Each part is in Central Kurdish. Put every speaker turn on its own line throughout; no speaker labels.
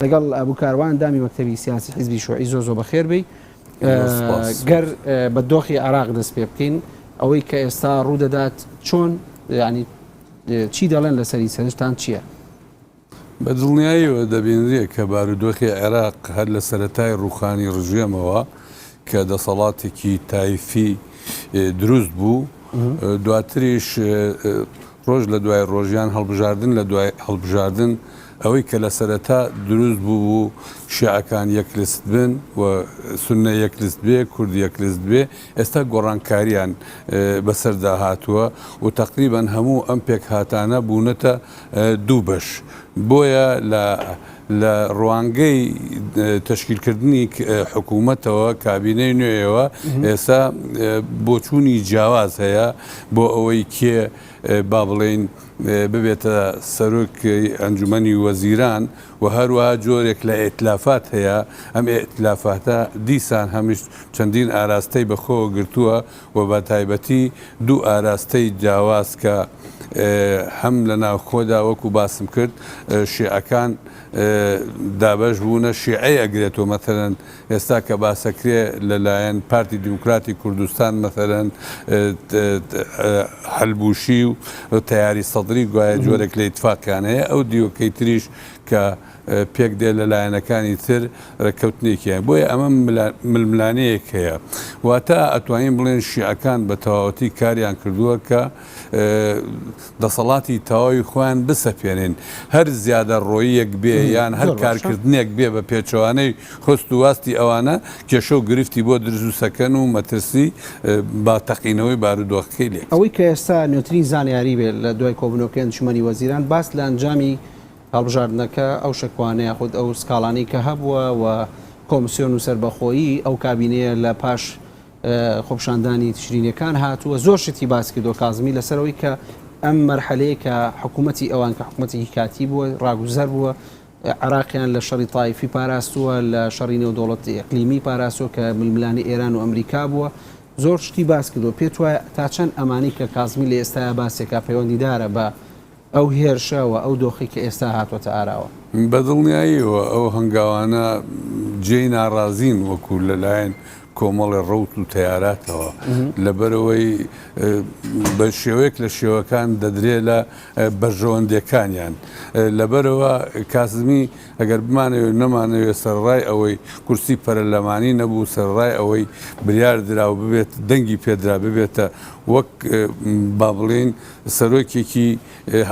لەگەڵ ئەبو کاروان ئەندامی مەکتەبی سیاسی حیزبی شوعی زۆر زۆر بەخێر بێی. گەر بە دۆخی عێراق دەست پێ بکەین ئەوەی کە ئێستا ڕوودەدات چۆن ینی چی دەڵێن لەسەری سەرنجتان چییە؟
بە دڵنیاییەوە دەبینرێ کە بارودۆخی عێراق هەر لە سەرەتای ڕووخانی ڕژێمەوە کە دەسەڵاتێکی تایفی دروست بوو دواتریش ڕۆژ لە دوای ڕۆژ یان هەڵبژاردن لە دوای هەڵبژاردن ئەوەی کە لە سەرەتا دروست بووبوو شیعەکان یەک لیست بن و سوننە یەک لیست بێ، کورد یەک لیست بێ، ئێستا گۆڕانکارییان بەسەردا هاتووە و تەقریبەن هەموو ئەم پێکهاتانە بوونەتە دوو بەش. بۆیە لە لە ڕوانگەی تەشکیلکردنی حکوومەتەوە، کابینەی نوێیەوە ئێستا بۆچوونی جیاواز هەیە بۆ ئەوەی کێ با بڵێین ببێتە سەرۆکی ئەنجومەنی وەزیران و هەروەها جۆرێک لە ئیتلافات هەیە، ئەم ئیتلافاتە دیسان هەمیش چەندین ئاراستەی بەخۆوە گرتووە و بە تایبەتی دوو ئاراستەی جیاواز کە هەم لە ناوخۆدا وەکو باسم کرد شیعەکان دابەش بوونە شیعەی ئەگرێتەوە مەسەلەن ئێستا کە باسەکرێ لە لایەن پارتی دیموکراتی کوردستان مەسەلەن حەلبوشی و تەیاری سەدری گوایە جۆرێک لە ئیتفاقیان هەیە ئەو دیوەکەی تریش کە پێک دێ لە لایەنەکانی تر ڕێککەوتنێکی هەیە بۆیە ئەمە ململانێیەک هەیە واتە ئەتوانین بڵێن شیعەکان بە تەواوەتی کاریان کردووە کە دەسەڵاتی تەواوی خۆیان بسەپێنن هەر زیادە ڕۆییەک بێ یان هەر کارکردنێک بێ بە پێچەوانەی خواست و واستی ئەوانە کێشە و گرفتی بۆ دروستەکەن و مەترسی با تەقینەوەی بارودۆخەکەی لێ.
ئەوەی کە ئێستا نوێترین زانیاری بێت لە دوای کۆبوونەوەکەی ئەنجومەنی وەزیران باس لە ئەنجامی هەڵبژاردنەکە ئەو شەکوانە یاخود ئەو سکاڵانەی کە هەبووە و کۆمسیۆن و سەربەخۆیی ئەو کابینەیە لە پاش خۆپیشاندانی تشرینیەکان هاتووە زۆر شتی باس کردووە کازمی لەسەر ئەوەی کە ئەم مەرحەلەیە کە حکوومەتی ئەوان کە حکوومەتێکی کاتی بووە ڕاگوزەر بووە عراقیان لە شەڕی تایفی پاراستووە لە شەڕی نێودەوڵەتی ئەقلیمی پاراستووە کە ململانی ئێران و ئەمریکا بووە زۆر شتی باس کردووە پێت وایە تا چەند ئەمانی کە کازمی لە ئێستایا باسێکا پەیوەندیدارە بە ئەو هێرشە و ئەو دۆخەی کە ئێستا هاتووەتە ئاراوە.
بە دڵنیاییەوە ئەو هەنگاوانە جێی ناڕازین وەکو لە لایەن کۆمەڵی ڕەوت و تەیاراتەوە، لەبەرئەوەی بە شێوەیەک لە شێوەکان دەدرێ لە بەرژەوەندیەکانیان. لەبەرئەوە کازمی ئەگەر بمانەوێ و نەمانەوێ سەرەڕای ئەوەی کورسی پەرەلەمانی نەبوو، سەرەڕای ئەوەی بریار درا و ببێت دەنگی پێدرا ببێتە وەک با بڵێین سەرۆکێکی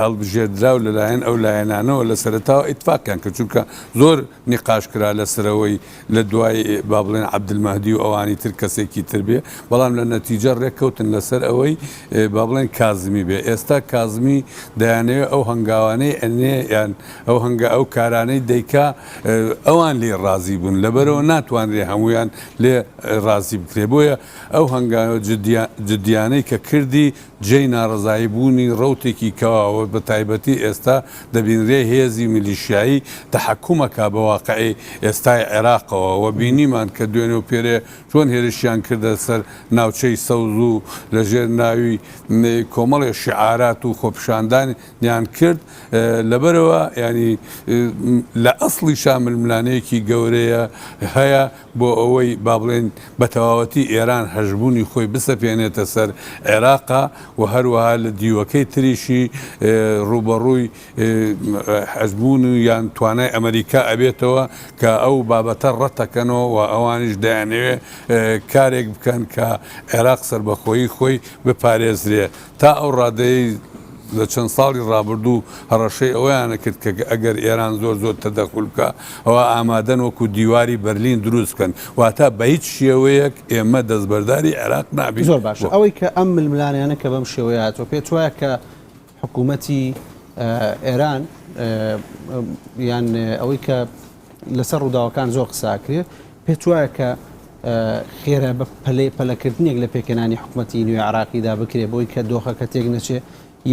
هەڵبژێردراو لەلایەن ئەو لایەنانەوە لە سەرەتاوە ئیتفاقیان کرد، چونکە زۆر نیقاش کرا لەسەرەوەی لە دوای با بڵێن عەبدولمەهدی و ئەوانی تر کەسێکی تر بێ، بەڵام لە نەتیجە ڕێککەوتن لەسەر ئەوەی با بڵێن کازمی بێ. ئێستا کازمی دەیانەوێ ئەو هەنگاوانەی ئەنێ یان ئەو هەنگا ئەو کارانەی دەیکا ئەوان لێی ڕازی بوون، لەبەرئەوە ناتوانرێ هەموویان لێ ڕازی بکرێ، بۆیە ئەو هەنگاوە جدیانەی کە کردی جێی ناڕەزایی بوونی ڕەوتێکی کەوا و بە تایبەتی ئێستا دەبینرێ هێزی میلیشیایی تەحەکوم ئەکا بە واقعی ئێستای عێراقەوە و بینیمان کە دوێنێ و پێرێ چۆن هێرشیان کردە سەر ناوچەی سەوز و لە ژێر ناوی کۆمەڵێ شیعارات و خۆپیشاندانیان کرد لەبەرئەوە یانی لە ئەسڵیشا ململانێیەکی گەورەیە هەیە بۆ ئەوەی با بڵێین بە تەواوەتی ئێران هەژموونی خۆی بسەپێنێتە سەر عێراقا و هەروەها لە دیوەکەی تریشی ڕووبەڕووی هەژموون و یان توانای ئەمەریکا ئەبێتەوە کە ئەو بابەتە ڕەتەکەنەوە و ئەوانیش دەیانەوێ کارێک بکەن کە عێراق سەربەخۆیی خۆی بپارێزرێ تا ئەو ڕادەیەی لە چەند ساڵی ڕابردوو هەڕەشەی ئەوەیان ئەکرد کە ئەگەر ئێران زۆر زۆر تەدەخول بکا ئەوا ئامادەن وەکو دیواری بەرلین دروست بکەن واتە بە هیچ شێوەیەک ئێمە دەستبەرداری عێراق نابین.
زۆر باشە ئەوەی کە ئەم ململانێیانە کە بەم شێوەیە هاتووە پێت وایە کە حکوومەتی ئێران یان ئەوەی کە لەسەر ڕووداوەکان زۆر قسە ئەکرێ پێت وایە کە خێرا بە پەلەی پەلەکردنێک لە پێکهێنانی حکومەتی نوێ عراقیدا بکرێ بۆی کە دۆخەکە تێک نەچێ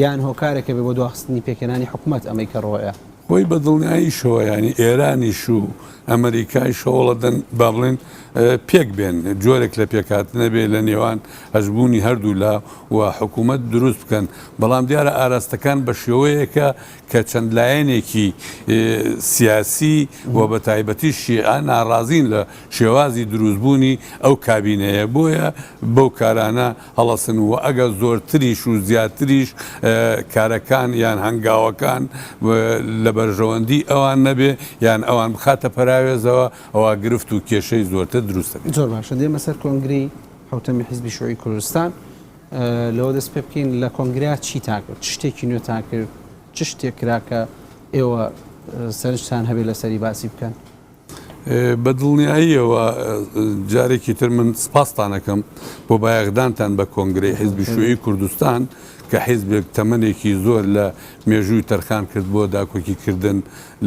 یان هۆکارێکە بێ بۆ دواخستنی پێکهێنانی حکومەت ئەمەی کە ڕۆیە؟
خۆی بە دڵنیاییشەوە یانی ئێرانیش و ئەمەریکایش هەوڵەدەن با بڵێن پێک بێن، جۆرێک لە پێکهاتنە بێ لە نێوان هەژموونی هەردوولا و حکوومەت دروست بکەن، بەڵام دیارە ئاراستەکان بە شێوەیەکە کە چەند لایەنێکی سیاسی و بە تایبەتی شیعە ناڕازین لە شێوازی دروستبوونی ئەو کابینەیە، بۆیە بەو کارانە هەڵەسن و ئەگەر زۆرتریش و زیاتریش کارەکان یان هەنگاوەکان لە بەرژەوەندی ئەوان نەبێ یان ئەوان بخاتە پەراوێزەوە ئەوا گرفت و کێشەی زۆرتر دروست دەبێت.
زۆر باشە دێمە سەر کۆنگرەی حەوتەمی حیزبی شیوعی کوردستان لەوە دەست پێ بکەین لە کۆنگرە چیتان کرد چ شتێکی نوێتان کرد چ شتێک کرا کە ئێوە سەرنجتان هەبێ لەسەری باسی بکەن؟
بە دڵنیاییەوە جارێکی تر من سپاستان ئەکەم بۆ بایەخدانتان بە کۆنگرەی حیزبی شوعی کوردستان کە حیزبێک تەمەنێکی زۆر لە مێژووی تەرخان کرد بۆ داکۆکی کردن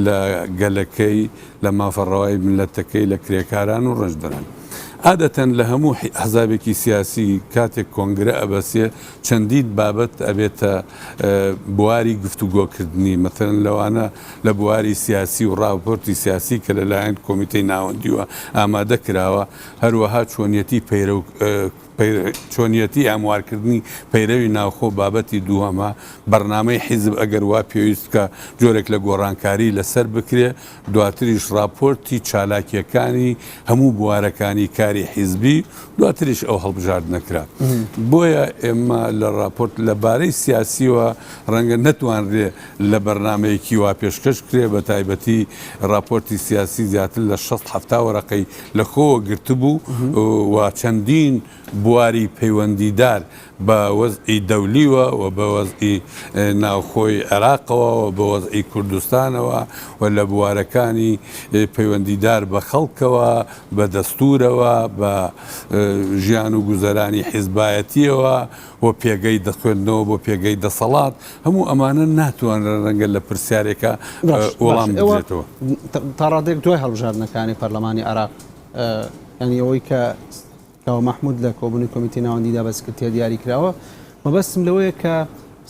لە گەلەکەی لە مافە ڕەوای میللەتەکەی لە کرێکاران و ڕەنجدەران. عادەتەن لە هەموو ئەحزابێکی سیاسی کاتێک کۆنگرە ئەبەسێ چەندین بابەت ئەبێتە بواری گفتوگۆکردنی مەسەلەن لەوانە لە بواری سیاسی و ڕاپۆرتی سیاسی کە لەلایەن کۆمیتەی ناوەندیوە ئامادە کراوە، هەروەها چۆنیەتی پەیرەو چۆنیەتی هەموارکردنی پەیرەوی ناوخۆ بابەتی دووهەمە، بەرنامەی حیزب ئەگەر وا پێویست بکا جۆرێک لە گۆڕانکاری لەسەر بکرێ، دواتریش ڕاپۆرتی چالاکییەکانی هەموو بوارەکانی کاری حیزبی، دواتریش ئەو هەڵبژاردنە کرا. بۆیە ئێمە لە ڕاپۆرت لە بارەی سیاسییەوە ڕەنگە نەتوانرێ لە بەرنامەیەکی وا پێشکەش بکرێ، بە تایبەتی ڕاپۆرتی سیاسی زیاتر لە 60 70 وەرەقەی لە خۆوە گرتبوو و چەندین بواری پەیوەندیدار بە وەزعی دەولیوە و بە وەزعی ناوخۆی عێراقەوە و بە وەزعی کوردستانەوە و لە بوارەکانی پەیوەندیدار بە خەڵکەوە، بە دەستوورەوە، بە ژیان و گوزەرانی حیزبایەتییەوە و پێگەی خوێندنەوە بۆ پێگەی دەسەڵات، هەموو ئەمانە ناتوانرێن ڕەنگە لە پرسیارێکا وەڵام بدرێتەوە.
تا ڕادەیەک دوای هەڵبژاردنەکانی پەرلەمانی عێراق، یانی ئەوەی کە کاوە مەحمود لە کۆبوونەوەی کۆمیتەی ناوەندیدا بە سکرتێر دیاری کراوە، مەبەستم لەوەیە کە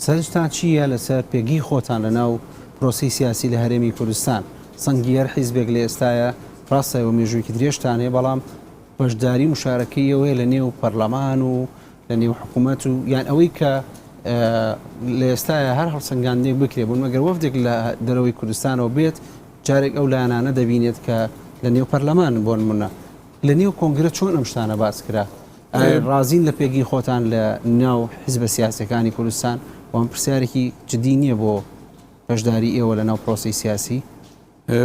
سەرنجتان چییە لەسەر پێگەی خۆتان لەناو پرۆسەی سیاسی لە هەرێمی کوردستان؟ سەنگی هەر حیزبێک لە ئێستایا ڕاستە ئێوە مێژوویەکی درێژتان هەیە، بەڵام بەشداری و مشارەکەی ئێوەیە لە نێو پەرلەمان و لە نێو حکوومەت و یان ئەوەی کە لە ئێستایا هەر هەڵسەنگاندنێک بکرێ بوون مەگەر وەفدێک لە دەرەوەی کوردستانەوە بێت جارێک ئەو لایەنانە دەبینێت کە لە نێو پەرلەمانن بۆ نمونە لە نێو کۆنگرە چۆن ئەم شتانە باس کرا؟ ئایا ڕازین لە پێگەی خۆتان لە ناو حیزبە سیاسیەکانی کوردستان؟ و ئەم پرسیارێکی جدی نییە بۆ بەشداری ئێوە لە ناو پرۆسەی سیاسی؟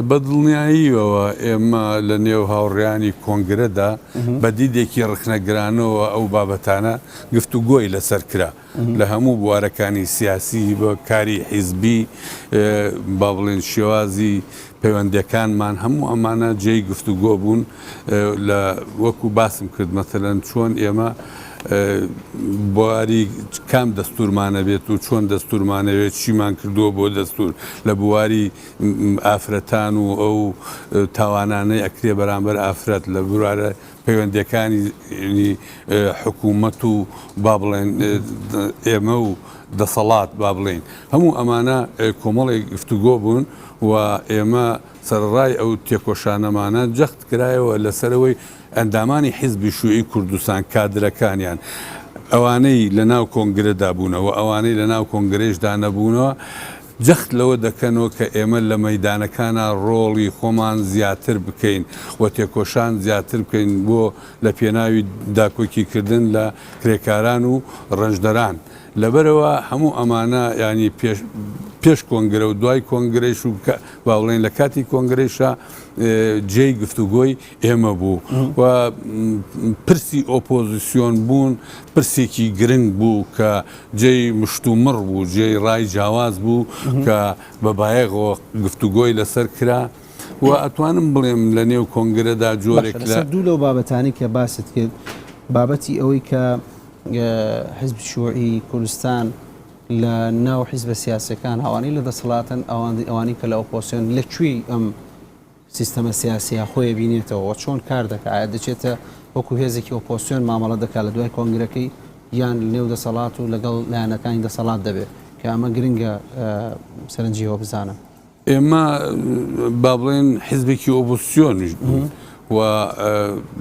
بە دڵنیاییەوە ئێمە لە نێو هاوڕێیانی کۆنگرەدا بە دیدێکی ڕەخنەگرانەوە ئەو بابەتانە گفتوگۆی لەسەر کرا. لە هەموو بوارەکانی سیاسی و کاری حیزبی با بڵێن شێوازی پەیوەندیەکانمان هەموو ئەمانە جێی گفتوگۆ بوون لە وەکو باسم کرد مەسەلەن چۆن ئێمە بواری کام دەستورمانە بێت و چۆن دەستورمانەوێت چیمان کردووە بۆ دەستور لە بواری ئافرەتان و ئەو تاوانانەی ئەکرێ بەرامبەر ئافرەت لە بوارە پەیوەندیەکانی حکوومەت و با بڵێن ئێمە و دەسەڵات با بڵێین هەموو ئەمانە کۆمەڵێک گفتوگۆ بوون و ئێمە سەرەڕای ئەو تێکۆشانەمانە جەخت کرایەوە لەسەرەوەی ئەندامانی حیزبی شوعی کوردستان کادرەکانیان ئەوانەی لە ناو کۆنگرەدا بوونەوە ئەوانەی لە ناو کۆنگرەیشدا نەبوونەوە جەخت لەوە دەکەنەوە کە ئێمە لە مەیدانەکانا ڕۆڵی خۆمان زیاتر بکەین و تێکۆشان زیاتر بکەین بۆ لە پێناوی داکۆکی کردن لە کرێکاران و ڕەنجدەران. لەبەرئەوە هەموو ئەمانە یانی پێش پێش کۆنگرە و دوای کۆنگرەیش و با بڵێین لە کاتی کۆنگرەیشا جێی گفتوگۆی ئێمە بوو و پرسی ئۆپۆزیسیۆن بوون پرسێکی گرنگ بوو کە جێی مشتومڕ بوو، جێی ڕای جیاواز بوو کە بە بایەخەوە گفتوگۆی لەسەر کرا و ئەتوانم بڵێم لە نێو کۆنگرەدا جۆرێک
لە. لەسەر دوو لەو بابەتانەی کە باست کرد، بابەتی ئەوەی کە حیزبی شیوعی کوردستان لە ناو حیزبە سیاسیەکان ئەوانەی لە دەسەڵاتن ئەوانەی کە لە ئۆپۆسیۆن لە کوێی ئەم سیستەمە سیاسیە خۆی ئەبینێتەوە و چۆن کار دەکا؟ ئایا دەچێتە وەکو هێزێکی ئۆپۆسیۆن مامەڵە دەکا لە دوای کۆنگرەکەی یان لە نێو دەسەڵات و لەگەڵ لایەنەکانی دەسەڵات دەبێ؟ کە ئەمە گرنگە سەرنجی ئەوە بزانم.
ئێمە با بڵێن حیزبێکی ئۆپۆزسیۆنیش بووین و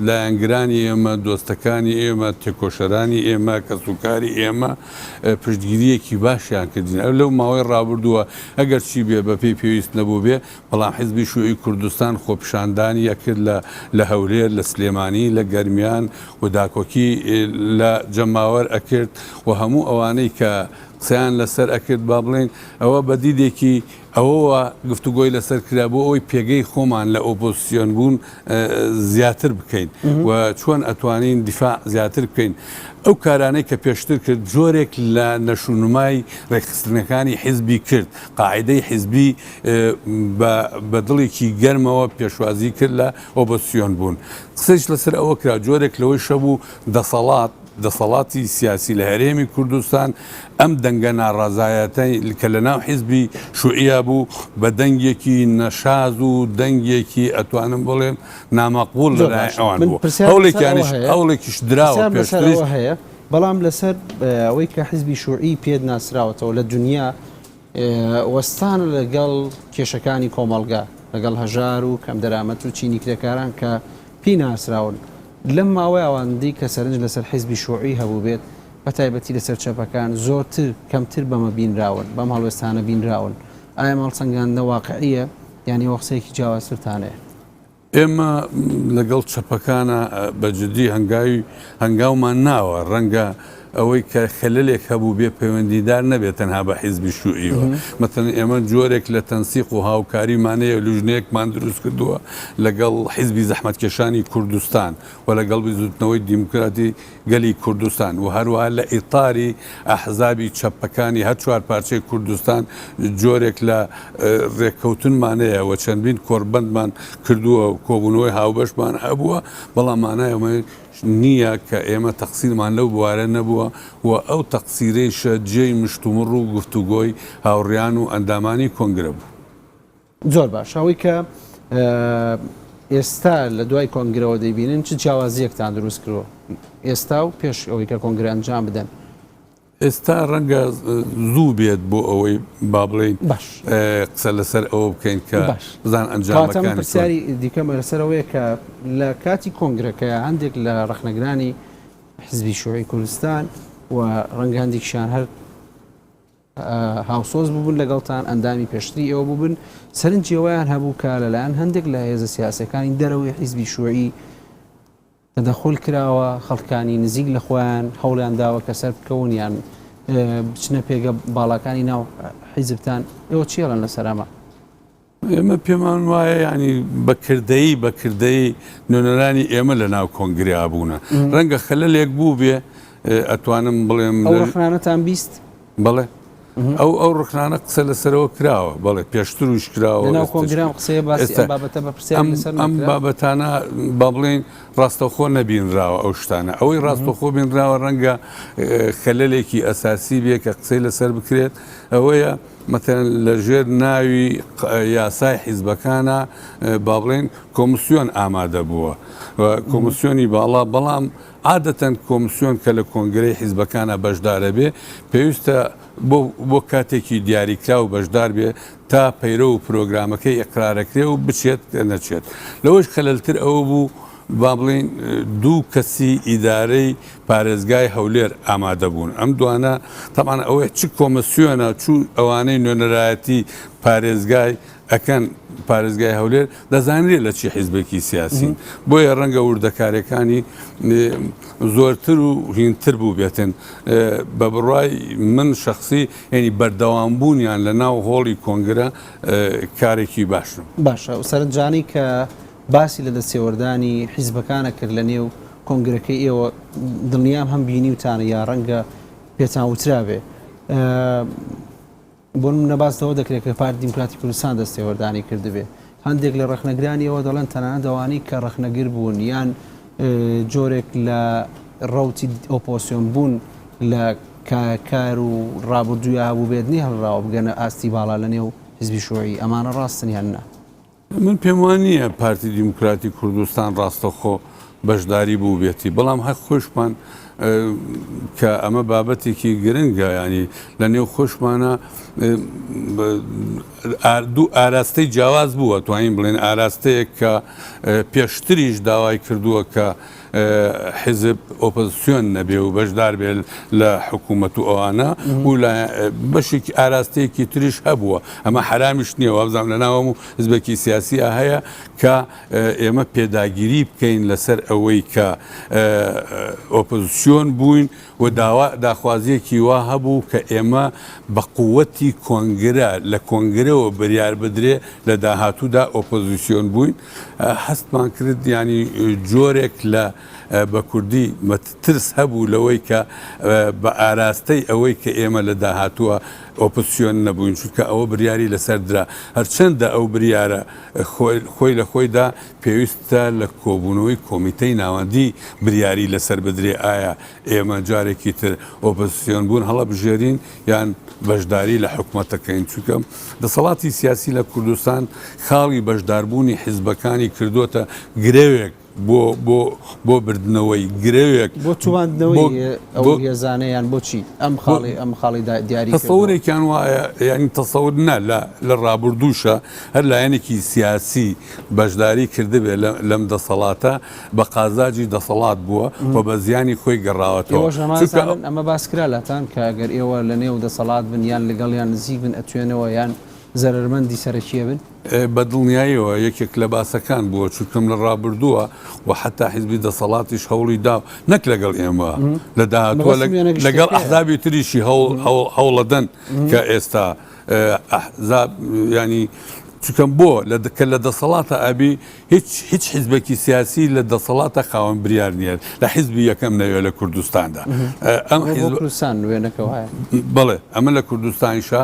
لایەنگرانی ئێمە، دۆستەکانی ئێمە، تێکۆشەرانی ئێمە، کەسوکاری ئێمە پشتگیرییەکی باشیان کردین. ئەو لەو ماوەی ڕابردووە ئەگەرچی بێ بەپێی پێویست نەبووبێ، بەڵام حیزبی شیوعی کوردستان خۆپیشاندانی ئەکرد لە لە هەولێر، لە سلێمانی، لە گەرمیان و داکۆکی لە جەماوەر ئەکرد و هەموو ئەوانەی کە قسەیان لەسەر ئەکرد با بڵێین ئەوە بە دیدێکی ئەوەوە گفتوگۆی لەسەر کرا بۆ ئەوەی پێگەی خۆمان لە ئۆپۆزسیۆن بوون زیاتر بکەین و چۆن ئەتوانین دیفاع زیاتر بکەین. ئەو کارانەی کە پێشتر کرد جۆرێک لە نەشونمای ڕێکخستنەکانی حیزبی کرد، قاعیدەی حیزبی بە دڵێکی گەرمەوە پێشوازی کرد لە ئۆپۆزسیۆن بوون. قسەیش لەسەر ئەوە کرا جۆرێک لەوەیش هەبوو دەسەڵات، دەسەڵاتی سیاسی لە هەرێمی کوردستان ئەم دەنگە ناڕازایەتەی کە لە ناو حیزبی شوعیا بوو بە دەنگێکی نەشاز و دەنگێکی ئەتوانم بڵێم نامەقبوڵ
زۆر
لەلایەن
باشە
ئەوان
من
بوو
پرسیارم لەسەر ئەوە
هەوڵێکیانیش
هەیە
هەوڵێکیش دراوە
پرسیارم لەسەر
پێشتریش
ئەوە هەیە بەڵام لەسەر ئەوەی کە حیزبی شوعی پێت ناسراوەتەوە لە دنیا وەستانە لەگەڵ کێشەکانی کۆمەڵگا، لەگەڵ هەژار و کەمدەرامەت و چینی کرێکاران کە پێی ناسراون. لەم ماوەی ئەوەندەی کە سەرنج لەسەر حیزبی شوعی هەبووبێت، بەتایبەتی لەسەر چەپەکان، زۆرتر، کەمتر بەمە بینراون، بەم هەڵوێستانە بینراون. ئایا ئەم هەڵسەنگاندنە واقعییە یان ئێوە قسەیەکی جیاوازترتان هەیە؟
ئێمە لەگەڵ چەپەکانا بە جدی هەنگاوی هەنگاومان ناوە، ڕەنگە ئەوەی کە خەلەلێک هەبووبێ پەیوەندیدار نەبێت تەنها بە حیزبی شوعیوە. مەسەلەن ئێمە جۆرێک لە تەنسیق و هاوکاریمان هەیە، لوژنەیەکمان دروست کردووە لەگەڵ حیزبی زەحمەتکێشانی کوردستان و لەگەڵ بزووتنەوەی دیموکراتی گەلی کوردستان و هەروەها لە ئیتاری ئەحزابی چەپەکانی هەر چوارپارچەی کوردستان جۆرێک لە رێککەوتنمان هەیە و چەندین کۆڕبەندمان کردووە و کۆبوونەوەی هاوبەشمان هەبووە، بەڵام مانای ئەمەش نییە کە ئێمە تەقسیرمان لەو بوارە نەبووە و ئەو تەقسیرەیشە جێی مشتومڕ و گفتوگۆی هاوڕیان و ئەندامانی کۆنگرە بوو.
زۆر باشە ئەوەی کە ئێستا لە دوای کۆنگرەوە دەیبینن چ جیاوازیەکتان دروست کردووە ئێستا و پێش ئەوەی کە کۆنگرە ئەنجام بدەن؟
ئێستا ڕەنگە زوو بێت بۆ ئەوەی با بڵێین
باش
قسە لەسەر ئەوە بکەین کە
باش
بزان
کەواتە من
ئەنجامەکانی چۆن.
پرسیاری دیکەم لەسەر ئەوەیە کە لە کاتی کۆنگرەکەیا هەندێک لە ڕەخنەگرانی حزبی شیوعی کوردستان و ڕەنگە هەندێکیشیان هەر هاوسۆز بووبن لەگەڵتان، ئەندامی پێشتری ئێوە بووبن، سەرنجی ئەوەیان هەبوو کە لەلایەن هەندێک لە هێزە سیاسیەکانی دەرەوەی حیزبی شوعی تەدەخول کراوە، خەڵکانی نزیک لە خۆیان هەوڵیان داوە کە سەربکەون یان بچنە پێگە باڵاکانی ناو حیزبتان، ئێوە چی ئەڵێن لەسەر ئەمە؟
ئێمە پێمان وایە یانی بە کردەیی بە کردەیی نوێنەرانی ئێمە لە ناو کۆنگریا بوونە ڕەنگە خەلەلێک بوو بێ ئەتوانم بڵێم
ئەو ڕخنانەتان 20
بەڵێ ئەو ئەو ڕخنانە قسە لەسەرەوە کراوە بەڵێ پێشتروش کراوە
لەناو کۆنگرام قسەیە باسی ئەم بابەتە بە پرسیار لەسەر
ئەم بابەتانە با بڵێین ڕاستەوخۆ نەبینراوە ئەو شتانە ئەوەی ڕاستەوخۆ بینراوە ڕەنگە خەلەلێکی ئەساسی بێ کە قسەی لەسەر بکرێت ئەوەیە مەسەلەن لە ژێر ناوی یاسای حیزبەکانا با بڵێین کۆمسیۆن ئامادە بووە و کۆمسیۆنی باڵا بەڵام عادەتەن کۆمسیۆن کە لە کۆنگرەی حیزبەکانا بەشدارە بێ پێویستە بۆ بۆ کاتێکی دیاریکراو بەشدار بێ تا پەیرەو و پرۆگرامەکەی ئیقرارەکرێ و بچێت نەچێت لەوەش خەلەلتر ئەوە بوو با بڵێین دوو کەسی ئیدارەی پارێزگای هەولێر ئامادە بوون ئەم دوانە تەبعەن ئەوەی چ کۆمسیۆنە چو ئەوانەی نوێنەرایەتی پارێزگای ئەکەن پارێزگای هەولێر دەزانرێت لە چی حیزبێکی سیاسین بۆیە ڕەنگە وردەکارەکانی زۆرتر و هینتر بوو بێتن بە بڕای من شخصی ینی بەردەوام بوونیان لە ناو هۆڵی کۆنگرە کارێکی باشن.
باشە سەرنجانی کە باسی لە دەستێوەردانی حیزبەکانە کرد لە نێو کۆنگرەکەی ئێوە دڵنیام هەم بینیوتانە یا ڕەنگە پێتان وترابێ بۆ نمونە باس لەوە دەکرێت کە پارتی دیموکراتی کوردستان دەستێوەردانی کردبێ هەندێک لە ڕەخنەگرانی ئەوە دەڵێن تەنانەت ئەوانەی کە ڕەخنەگر بوون یان جۆرێک لە ڕەوتی ئۆپۆسیۆن بوون لە کار و ڕابردوویا هەبوو بێت نەیهێڵراوە بگەنە ئاستی باڵا لە نێو حزبی شوعی ئەمانە ڕاستن یان نا؟
من پێم وا نییە پارتی دیموکراتی کوردستان ڕاستەوخۆ بەشداری بووبێتی، بەڵام هەر خۆشمان کە ئەمە بابەتێکی گرنگە ینی لە نێو خۆشمانە. دوو ئاراستەی جیاواز بووە توانین بڵێن ئاراستەیەک کە پێشتریش داوای کردووە کە حیزب ئۆپۆزسیۆن نەبێ و بەشدار بێ لە حکوومەت و ئەوانە و بەشێکی ئاراستەیەکی تریش هەبووە ئەمە حەرامیش نییە وابزانام لە ناوەم و حزبێکی سیاسیە هەیە کە ئێمە پێداگیری بکەین لەسەر ئەوەی کە ئۆپۆزسیۆن بووین و داوا داخوازیەکی وا هەبوو کە ئێمە بە قوتی کۆنگرە لە کۆنگرەوە بریار بدرێ لە داهاتوودا ئۆپۆزیسیۆن بووین هەستمان کرد یانی جۆرێک لە بە کوردی ترس هەبوو لەوەی کە بە ئاراستەی ئەوەی کە ئێمە لە داهاتووە ئۆپۆزسیۆن نەبووین چونکە ئەوە بریاری لەسەر درا هەرچەندە ئەو بریارە خۆی لە خۆیدا پێویستە لە کۆبوونەوەی کۆمیتەی ناوەندی بریاری لەسەر بدرێ ئایا ئێمە جارێکی تر ئۆپۆزسیۆن بوون هەڵەبژێرین یان بەشداری لە حکومەتەکەین چونکە دەسەڵاتی سیاسی لە کوردستان خاڵی بەشداربوونی حیزبەکانی کردووەتە گرەوێک بۆ بۆ بۆ بردنەوەی گرەوێک
بۆ تواندنەوەی ئەو هێزانە یان بۆچی ئەم خاڵی ئەم خاڵی دیاری
تەسەورێکیان وایە یانی تەسەور نا لە لە ڕابردووشە هەر لایەنێکی سیاسی بەشداری کردبێ لەم دەسەڵاتە بە قازاجی دەسەڵات بووە و بە زیانی خۆی گەڕاوەتەوە.
ئێوەش هەمان ئەمە باس کرا لاتان کە گەر ئێوە لە نێو دەسەڵات بن یان لەگەڵیان نزیک بن ئەتوێنەوە یان زەرەرمەندی سەرەکی ئەبن؟
بە دڵنیاییەوە یەکێک لە باسەکان بووە چونکەم لە ڕابردووە و حەتا حیزبی دەسەڵاتیش هەوڵی دا نەک لەگەڵ ئێمە لە داهاتووە لەگەڵ ئەحزابی تریشی هەوڵەدەن کە ئێستا ئەحزاب ینی چکەم بۆ کە لە دەسەڵاتە ئەبی هیچ هیچ حیزبێکی سیاسی لە دەسەڵاتە خاوەن بریار نییە لە حیزبی یەکەم نەوێ لە کوردستاندا
ئەم کوردستان وێنەکەوە
بەڵێ ئەمە لە کوردستانیشە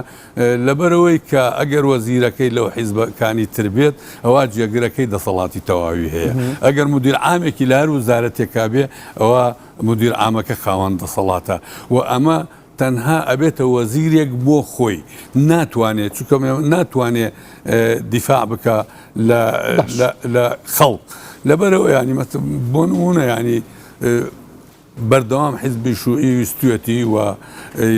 لەبەرئەوەی کە ئەگەر وەزیرەکەی لەو حیزبەکانی تر بێت ئەوا جێگرەکەی دەسەڵاتی تەواوی هەیە ئەگەر مدیر عامێکی لە هەر وزارەتێکا بێ ئەوا مدیر عامەکە خاوەن دەسەڵاتە و ئەمە تەنها ئەبێتە وەزیرێک بۆ خۆی ناتوانێت چونکە ناتوانێ دیفاع بکە لە خەڵک لەبەرەوە ینی بۆ نمونە ینی بەردەوام حیزبی شوعی ویستویەتی و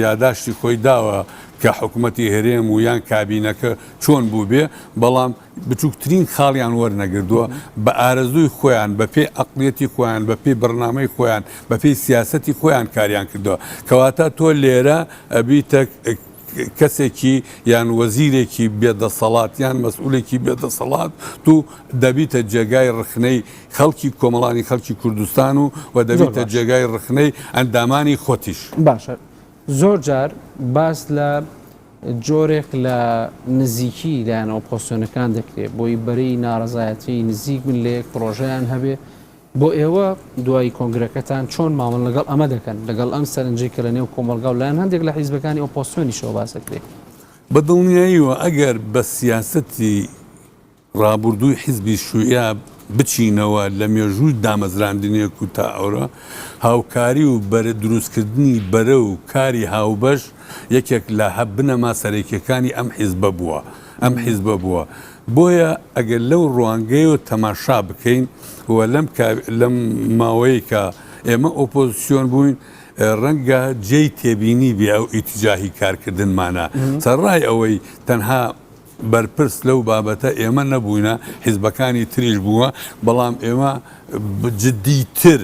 یاداشتی خۆی داوە کە حکومەتی هەرێم و یان کابینەکە چۆن بووبێ، بەڵام بچووکترین خاڵیان وەرنەگردووە، بە ئارەزووی خۆیان، بە پێی عەقڵیەتی خۆیان، بە پێی بەرنامەی خۆیان، بە پێی سیاسەتی خۆیان کاریان کردووە. کەواتە تۆ لێرە ئەبیتە کەسێکی یان وەزیرێکی بێ دەسەڵات یان مەسئولێکی بێ دەسەڵات و دەبیتە جێگای ڕخنەی خەڵکی کۆمەڵانی خەڵکی کوردستان و و دەبیتە جێگای ڕخنەی ئەندامانی خۆتیش.
باشە زۆر جار باس لە جۆرێک لە نزیکی لایەنە ئۆپۆزسیۆنەکان دەکرێت بۆی بەرەی ناڕەزایەتی نزیک بن لە یەک پڕۆژەیان هەبێ بۆ ئێوە دوای کۆنگرەکەتان چۆن مامەڵە لەگەڵ ئەمە دەکەن لەگەڵ ئەم سەرنجەی کە لە نێو کۆمەڵگا و لایەن هەندێک لە حیزبەکانی ئۆپۆزسیۆنیشەوە باس دەکرێت؟
بە دڵنیاییەوە ئەگەر بە سیاسەتی ڕابوردووی حیزبی شوعیە بچینەوە لە مێژووی دامەزراندنێک و تا ئەورە هاوکاری و بەرە دروستکردنی بەرە و کاری هاوبەش یەکێک لە بنەما سەرەکیەکانی ئەم حیزبە بووە ئەم حیزبە بووە بۆیە ئەگەر لەو ڕوانگەیەوە تەماشا بکەین و لەم لەم ماوەیە کە ئێمە ئۆپۆزیسیۆن بووین ڕەنگە جێی تێبینی بێ ئەو ئیتجاهی کارکردنمانە سەرڕای ئەوەی تەنها بەرپرس لەو بابەتە ئێمە نەبووینە، حیزبەکانی تریش بووە، بەڵام ئێمە جدیتر،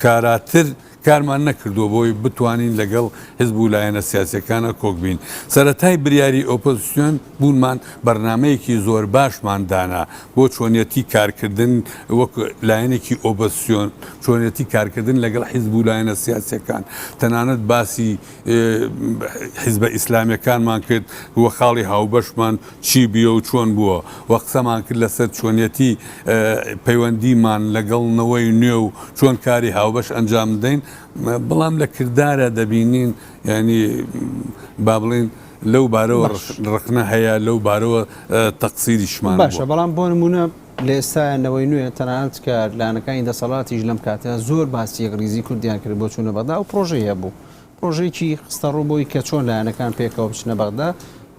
کاراتر کارمان نەکردووە بۆی بتوانین لەگەڵ حیزب و لایەنە سیاسیەکانە کۆک بین. سەرەتای بریاری ئۆپۆزسیۆن بوونمان بەرنامەیەکی زۆر باشمان دانا بۆ چۆنیەتی کارکردن وەک لایەنێکی ئۆپۆزسیۆن، چۆنیەتی کارکردن لەگەڵ حیزب و لایەنە سیاسیەکان، تەنانەت باسی حیزبە ئیسلامیەکانمان کرد و خاڵی هاوبەشمان چی بیە و چۆن بووە و قسەمان کرد لەسەر چۆنیەتی پەیوەندیمان لەگەڵ نەوەی نوێ و چۆن کاری هاوبەش ئەنجام بدەین بەڵام لە کردارە دەبینین ینی با بڵین لەو بارەوە ڕخنە هەیە لەو بارەوە تەقسیریشمان
باشە بەڵام بۆ نمونە لە ئێستایا نەوەی نوێ تەنانەت کە لایەنەکانی دەسەڵاتیش لەم کاتە زۆر باسی یەکڕیزی کوردیان کرد بۆ چوونە بەغدا ئەو پرۆژەی هەبوو پرۆژەیەکی خستەڕوو بۆی کە چۆن لایەنەکان پێکەوە بچنە بەغدا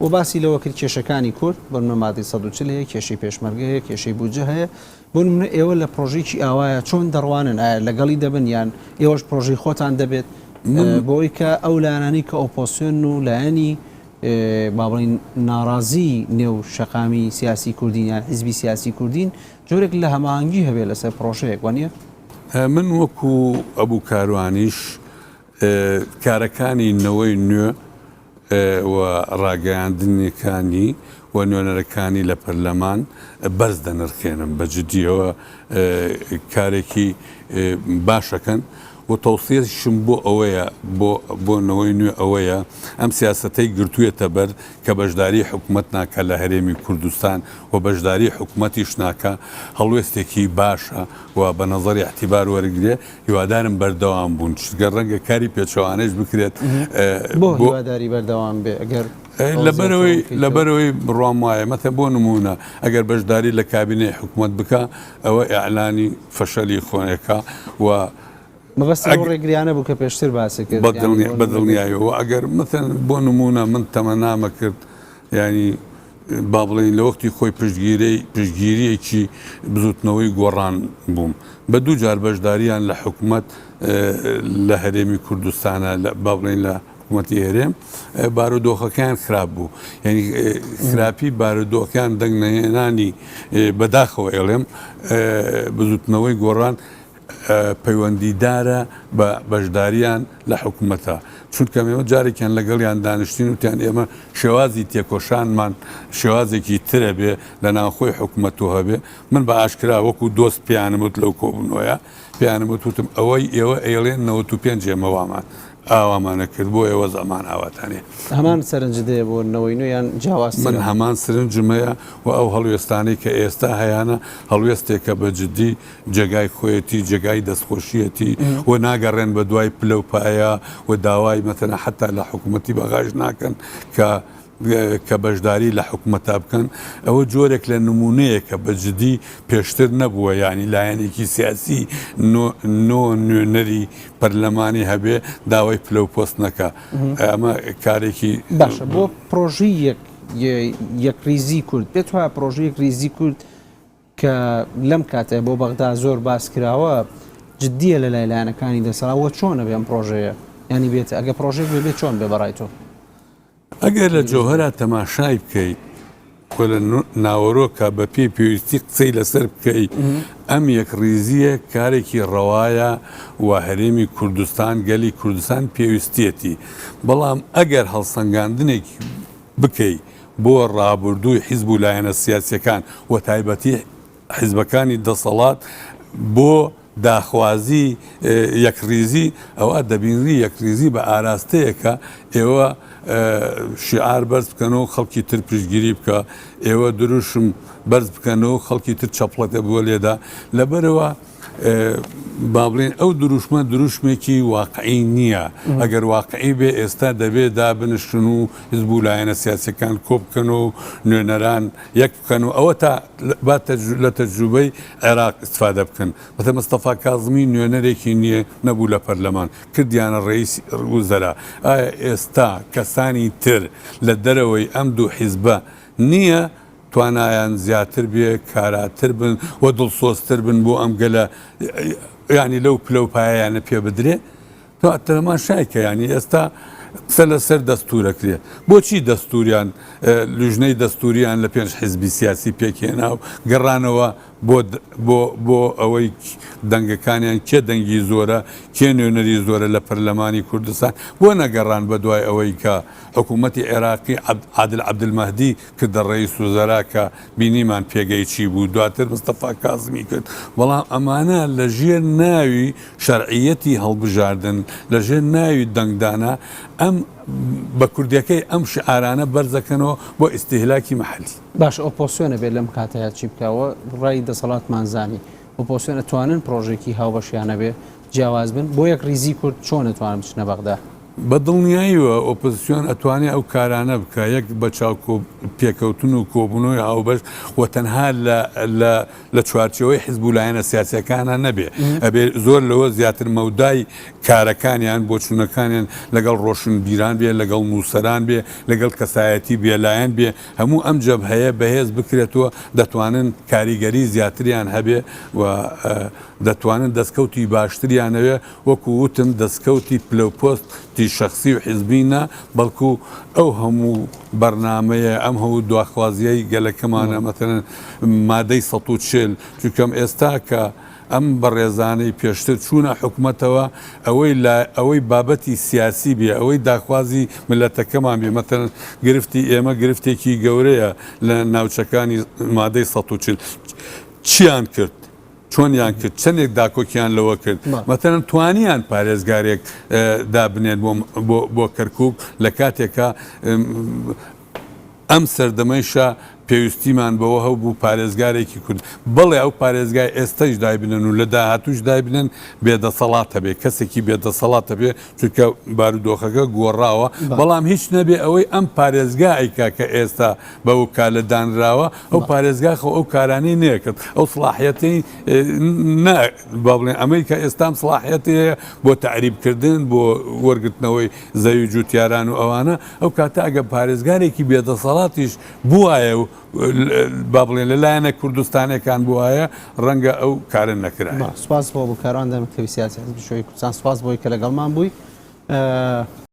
و باسی لەوە کرد کێشەکانی کورد بۆ نمونە مادەی 140 هەیە کێشەی پێشمەرگە هەیە کێشەی بودجە هەیە بۆ نمونە ئێوە لە پرۆژەیەکی ئاوایە چۆن دەڕوانن ئایا لەگەڵی دەبن یان ئێوەش پرۆژەی خۆتان دەبێت بۆی کە ئەو لایەنانەی کە ئۆپۆسیۆن و لایەنی با بڵێین ناڕازی نێو شەقامی سیاسی کوردین یان حیزبی سیاسی کوردین جۆرێک لە هەماهەنگی هەبێ لەسەر پرۆژەیەک وانە؟
من وەکو ئەبوو کاروانیش کارەکانی نەوەی نوێ و ڕاگەیاندنەکانی و نوێنەرەکانی لە پەرلەمان بەرز دەنرخێنم بە جدیەوە کارێکی باشەکەن و تەوسیەشم بۆ ئەوەیە بۆ بۆ نەوەی نوێ ئەوەیە ئەم سیاسەتەی گرتوویەتە بەر کە بەشداری حکومەت ناکا لە هەرێمی کوردستان و بەشداری حکومەتیش ناکا هەڵوێستێکی باشە و بە نەزەری ئیعتیبار وەرگرێ هیوادارم بەردەوام بوون چونکە ڕەنگە کاری پێچەوانەیش بکرێت
بۆ هیواداری بەردەوام بێ ئەگەر
لەبەرەوەی لەبەرەوەی بڕوام وایە مەتە بۆ نمونە ئەگەر بەشداری لە کابینەی حکومەت بکە ئەوە ئیعلانی فەشەلی خۆیەکا و
مەبەست ئەو ڕێگریانە بوو کە پێشتر باست کرد
بە دڵنیایەوە ئەگەر مەسەلەن بۆ نموونە من تەمەنامە کرد یانی با بڵێین لە وەختی خۆی پشتگیرەی پشتگیریەکی بزوتنەوەی گۆڕان بووم بە دوو جار بەشداریان لە حکومەت لە هەرێمی کوردستانە با بڵێین لە حکوومەتی هەرێم بارودۆخەکەیان خراپ بوو یعنی خراپی بارودۆخیان دەنگ نەهێنانی بەداخەوە ئێڵێم بزوتنەوەی گۆڕان پەیوەندیدارە بە بەشداریان لە حکوومەتە چونکە ئێمە جارێکیان لەگەڵیان دانیشتین وتیان ئێمە شێوازی تێکۆشانمان شێوازێکی ترە بێ لە ناوخۆی حکوومەت و هەبێ من بە ئاشکرا وەکو دۆست پێیانم وت لەو کۆبوونەوەیە پێیانم وت وتم ئەوەی ئێوە ئەیڵێن 95 ئێمە وامان ئاوامانە کرد بۆ ئێوە زەمان ئاواتان هەیە.
هەمان سەرنجت هەیە بۆ نەوەی نوێ یان جیاوازترە؟
من هەمان سرنجم هەیە و ئەو هەڵوێستانەی کە ئێستا هەیانە هەڵوێستێکە بە جدی جێگای خۆیەتی جێگای دەستخۆشیەتی و ناگەڕێن بە دوای پلە و پایە و داوای مەسەلەن حەتا لە حکوومەتی بەغاش ناکەن کە کە بەشداری لە حکومەتا بکەن، ئەوە جۆرێک لە نموونەیەکە بە جدی پێشتر نەبووە، یانی لایەنێکی سیاسی نۆ نوێنەری پەرلەمانی هەبێ داوای پلە و پۆست نەکا، ئەمە کارێکی.
باشە بۆ پرۆژەی یەک یەکریزی کورد پێت وایە پرۆژەی یەکریزی کورد کە لەم کاتەیە بۆ بەغدا زۆر باس کراوە جدیە لە لای لایەنەکانی دەسەڵات وە چۆنە بێ ئەم پرۆژەیە ینی بێت ئەگە پرۆژێک بێ بێت چۆن بێ بەڕای تۆ؟
ئەگەر لە جەوهەرا تەماشای بکەی و لە ناوەرۆکا بە پێی پێویستی قسەی لەسەر بکەی ئەم یەکڕیزییە کارێکی ڕەوایە و هەرێمی کوردستان گەلی کوردستان پێویستیەتی بەڵام ئەگەر هەڵسەنگاندنێک بکەی بۆ ڕابردووی حیزب و لایەنە سیاسیەکان و تایبەتی حیزبەکانی دەسەڵات بۆ داخوازی یەکڕیزی، ئەوا دەبینری یەکڕیزی بە ئاراستەیەکە ئێوە شیعار بەرز بکەن و خەڵکی تر پشتگیری بکا، ئێوە دروشم بەرز بکەن و خەڵکی تر چەپڵەتە بۆ لێدا، لەبەرئەوە با بڵێین ئەو دروشمە دروشمێکی واقعی نییە، ئەگەر واقعی بێ ئێستا دەبێ دابنشتن و حزب و لایەنە سیاسیەکان کۆبکەن و نوێنەران یەک بکەن و ئەوە تا با لە تەجروبەی عێراق ئیستفادە بکەن. مەسەلەن مستەفا کازمی نوێنەرێکی نییە نەبوو لە پەرلەمان کردیانە ڕەئیس وزەرا. ئایا ئێستا کەسانی تر لە دەرەوەی ئەم دوو حیزبە نییە توانایان زیاتر بێ، کاراتر بن و دڵسۆزتر بن بۆ ئەم گەلە یانی لەو پلە و پایەیانە پێ بدرێ؟ تۆ تەماشای کە یانی ئێستا قسە لەسەر دەستور ئەکرێ بۆچی دەستوریان لوژنەی دەستوریان لە پێنج حزبی سیاسی پێکهێنا و گەڕانەوە بۆ بۆ بۆ ئەوەی دەنگەکانیان کێ دەنگی زۆرە کێ نوێنەری زۆرە لە پەرلەمانی کوردستان بۆ نەگەڕان بە دوای ئەوەی کە حکوومەتی عێراقی عادل عەبدولمەهدی کردە ڕەئیس وزەرا کە بینیمان پێگەی چی بوو دواتر مستەفا کازمی کرد بەڵام ئەمانە لە ژێر ناوی شەرعیەتی هەڵبژاردن لە ژێر ناوی دەنگدانە ئەم بە کوردیەکەی ئەم شعارانە بەرزەکەنەوە بۆ ئیستیهلاکی مەحەلی.
باشە ئۆپۆسیۆن ئەبێت لەم کاتەیا چی بکا وە ڕای دەسەڵاتمان زانی ئۆپۆسیۆن ئەتوانن پرۆژەیەکی هاوبەشیان هەبێ جیاواز بن بۆ یەک ڕیزی کورد چۆن ئەتوانن بچنە بەغدا؟
بە دڵنیاییوە ئۆپۆزسیۆن ئەتوانێ ئەو کارانە بکا یەک بە چاو پێکەوتن و کۆبوونەوەی هاوبەش و تەنها لە لە لە چوارچێوەی حزب و لایەنە سیاسیەکانا نەبێ ئەبێ زۆر لەوە زیاتر مەودای کارەکانیان بۆچوونەکانیان لەگەڵ ڕۆشنبیران بێ لەگەڵ نووسەران بێ لەگەڵ کەسایەتی بێلایەن بێ هەموو ئەم جەبهەیە بەهێز بکرێتەوە دەتوانن کاریگەری زیاتریان هەبێ و دەتوانن دەستکەوتی باشتریان هەبێ وەکو وتم دەستکەوتی پلەو پۆست تیش. گرفتی شەخسی و حیزبی نا، بەڵکو ئەو هەموو بەرنامەیە، ئەم هەموو دواخوازییەی گەلەکەمانە، مەسەلەن مادەی 140، چونکەم ئێستا کە ئەم بەڕێزانەی پێشتر چوونە حکومەتەوە، ئەوەی لە ئەوەی بابەتی سیاسی بێ، ئەوەی داخوازی میللەتەکەمان بێ، مەسەلەن گرفتی ئێمە گرفتێکی گەورەیە لە ناوچەکانی مادەی 140، چیان کرد؟ چۆنیان کرد؟ چەندێک داکۆکیان لەوە کرد؟ مەسەلەن توانیان پارێزگارێک دابنێن بۆ کەرکوک لە کاتێکا ئەم سەردەمەیشا پێویستیمان بەوە هەبوو پارێزگارێکی کورد، بەڵێ ئەو پارێزگای ئێستەیش دایبنێن و لە داهاتووش دایبنێن بێدەسەڵات هەبێ، کەسێکی بێدەسەڵات هەبێ، چونکە بارودۆخەکە گۆڕاوە، بەڵام هیچ نەبێ ئەوەی ئەم پارێزگا ئەیکا کە ئێستا بە وکالە دانراوە، ئەو پارێزگا خۆ ئەو کارانەی نەکرد، ئەو سڵاحیەتەی نا با بڵێن ئەمەی کە ئێستا ئەم سڵاحیەتی هەیە بۆ تەعریبکردن، بۆ وەرگرتنەوەی زەوی جوتیاران و ئەوانە، ئەو کاتە ئەگەر پارێزگارێکی بێدەسەڵاتیش بوایە و با بڵێن لە لایەنە کوردستانیەکان بوایە ڕەنگە ئەو کارە نەکرایە.
سوپاس بۆ بۆ کاروان دەمەکتەبی سیاسی حزبی شیوعی کوردستان، سوپاس بۆی کە لەگەڵمان بووی.